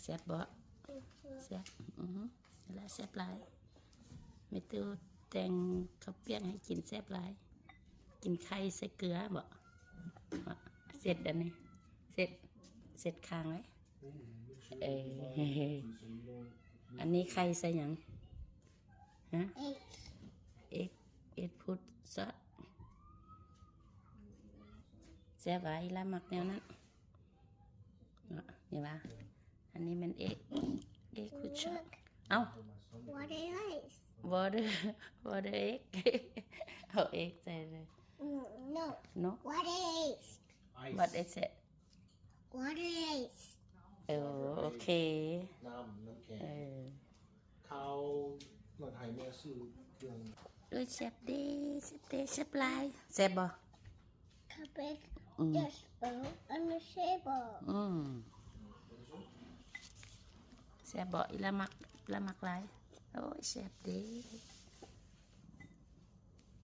ແຊບບໍ່? ແຊບ. ອື ນັ້ນລະ ແຊບຫຼາຍ. ແມ່ຕູ້ແຕ່ງເຂົ້າປຽກໃຫ້ກິນ ແຊບຫຼາຍ. ກິນໄຂ່ໃສ່ເກືອບໍ່? ເຊັດອັນນີ້ ເຊັດ ເຊັດຄາງໄວ້. ເອີ ອັນນີ້ໄຂ່ໃສ່ຫຍັງ? ຮະ? ເອັກ ເອັກ ເອັກພຸດຊອດ. ແຊບຫວາ? ອີ່ຫຼ້າມັກແນວນັ້ນເນາະ. ນີ້ຫວາ? ອັນນີ້ແມ່ນເອັກ ເອັກພຸດຊອດ. ເອົ້າ What is this? ວອເຕີ ວອເຕີເອັກ. ເອົາເອັກໃສ່ເລີຍ. No. No? What is? Ice. What is it? What is? ເອີ ໂອເຄ ນ້ຳ ນ້ຳແຂງ ເອີ ເຂົ້າ ນອນໄທແມ່ຊື້ເຄື່ອງ. ເອີຍ ແຊບເດ້ ແຊບເດ້ ແຊບຫຼາຍ. ແຊບບໍ່? ເຂົ້າໄປ ອືມ just ເອົາອັນນີ້ແຊບບໍ່? ອືມ ແຊບບໍ່? ອີ່ຫຼ້າມັກ ອີ່ຫຼ້າມັກຫຼາຍ. ໂອ້ຍ ແຊບເດ້.